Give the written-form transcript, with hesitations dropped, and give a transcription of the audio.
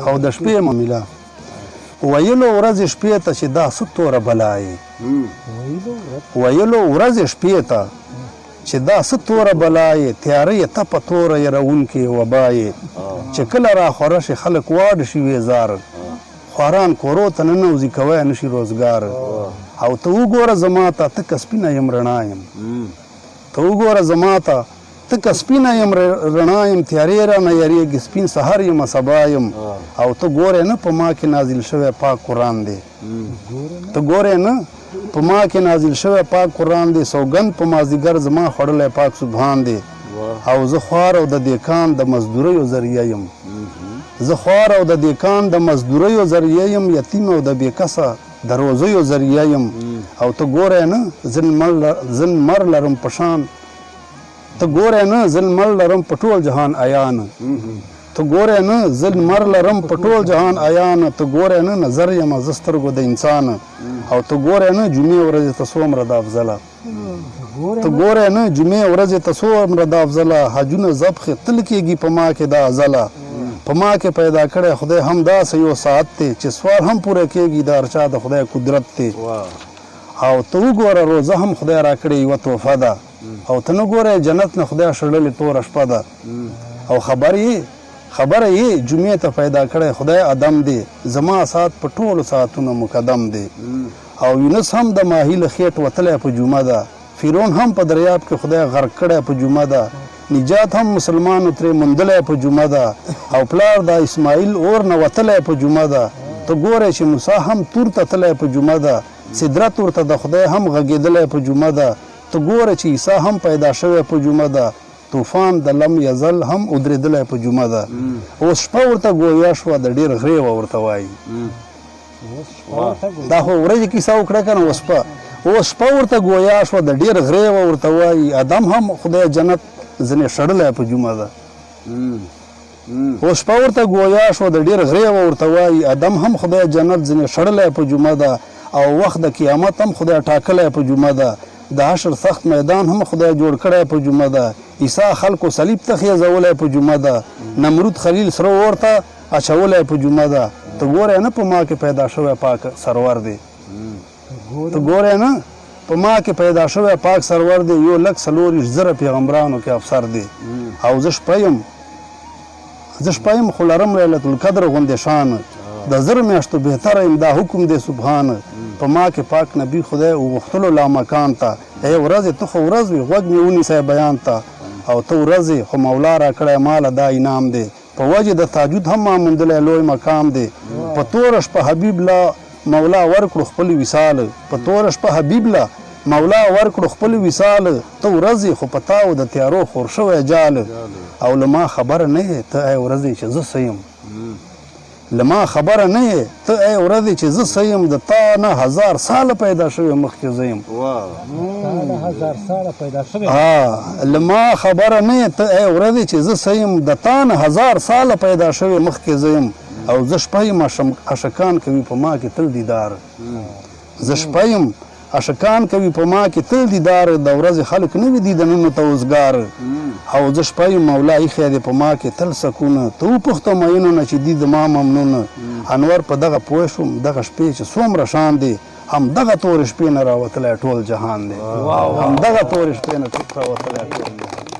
او د شپې معامله. ویلو ورځې شپې ته چې دا څه توره بلا یې. ویلو ورځې شپې ته چې دا څه توره بلا یې، تیاره یې تپه توره یې، روونکې وبا یې. چې کله را خوره شي خلک واډ شي ویزار، خواران کورو ته ننوځي کوی نه شي روزګار. او ته وګوره زما ته، تکه سپینه یم رڼا یم. ته وګوره زما ته، تکه سپینه یم رڼا یم، تیارې رانه یریږي، سپین سحر یم سبا یم. او ته ګورې نه په ما کې نازل شوی پاک قرآن دی. ته ګورې نه په ما کې نازل شوی پاک قرآن دی، سوګند په مازدیګر زما خوړلی پاک سبحان دی. او زه خوار او د دیکان د مزدوریو ذریعه یم. زه خوار او د دیکان د مزدوریو ذریعه یم، یتیم او د بې کسه د روزیو ذریعه یم. او ته ګورې نه زه لمر لرم په شان. ته ګورې نه زه لمر لرم په ټول جهان عیان. ته ګورې نه زه لمر لرم په ټول جهان عیان. ته ګورې نه نظر یم زه سترګو د انسان. او ته ګورې نه جمعې ورځې ته څومره د افضله. ته ګورې نه جمعې ورځې ته څومره د افضله، حجونه ذبحې تل کېږي په ما کې دا ازله. په ما کې پیدا کړی خدای هم داسې یو ساعت دی، چې سوال هم پوره کېږي د هر چا د خدای قدرت دی. او ته وګوره روزه هم خدای راکړې یوه تحفه ده، او ته نه ګورې جنت نه خدای شړلې توره شپه ده. او خبر یې خبره یې جمعې ته پیدا کړی خدای ادم دی، زما ساعت په ټولو ساعتونو مقدم دی. او یونس هم د ماهي له خېټ وتلی په جمعه ده، فرعون هم په دریاب کې خدای غرق کړی په جمعه ده، نجات هم مسلمانو ترې موندلی په جمعه ده، او پلار د اسماعیل اور نه وتلی په جمعه ده. ته ګورې چې موسی هم تور ته تللی په جمعه ده، سدرت ورته د خدای هم غږېدلی په جمعه ده. ته ګوره چې عیسی هم پیدا شوی په جمعه ده، طوفان د لم یزل هم ودرېدلی په جمعه ده. اوس شپه ورته ګویا شوه د ډېر غرېوه ورته وایي. دا خو ورځې کیسه وکړه که نه. اوس شپه، اوس شپه ورته ګویا شوه د ډېر غرېوه ورته وایي. ادم هم خدای جنت ځنې شړلی په جمعه ده. اوس شپه ورته ګویا شوه د ډېر غرېوه ورته وایي. ادم هم خدای جنت ځنې شړلی په جمعه ده، او وخت د قیامت هم خدای ټاکلی په جمعه ده، د حشر سخت میدان هم خدای جوړ کړی په جمعه ده، عیسی خلکو صلیب ته خېزولی په جمعه ده، نمرود خلیل سره اور ته اچولی په جمعه ده. ته ګورې نه په ما کې پیدا شوی پاک سرور دی. ته ګورې نه په ما کې پیدا شوی پاک سرور دی، 1,24,000 پیغمبرانو کې افسر دی. او زه شپه یم، زه شپه یم خو لرم لیلة القدر غوندې شان، د 1000 میاشتو بهتره یم دا حکم دی سبحان. په ما کې پاک نبی خدای وغوښتلو لا مکان ته. ای ورځې ته خو ورځ وې، غوږ مې ونیسه بیان ته. او ته ورځې خو مولا راکړی ماله دا انعام دی، په وجه د تهجد هم ما موندلی لوی مقام دی. په توره شپه حبیب له مولا ورکړو خپل وصال. په توره شپه حبیب له مولا ورکړو خپل وصال. ته ورځې خو په تاو د تیارو خور شوی جال. او له ما خبره نه یې ته ای ورځې چې زه څه یم. له ما خبره نه یې ته ای ورځې چې زه څه یم، د تا نه 1000 ساله پیدا شوی مخکې زه یم. له ما خبره نه یې ته ای ورځې چې زه څه یم، د تا نه 1000 ساله پیدا شوی مخکې زه یم. او زه شپه یم عاشقان کوي په ما کې تل دیدار. زه شپه یم عاشقان کوي په ما کې تل دیدار، د ورځې خلک نه وي دیدنونو ته اوزګار. او زه شپه یم مولا ایښی دی په ما کې تل سکون، ته وپوښته مئینو نه چې دي د ما ممنون. انور په دغه پوه شوم دغه شپې چې څومره شان دی، هم دغه تورې شپې نه راوتلی ټول جهان دی، هم دغه تورې شپې نه راوتلی ټول جهان.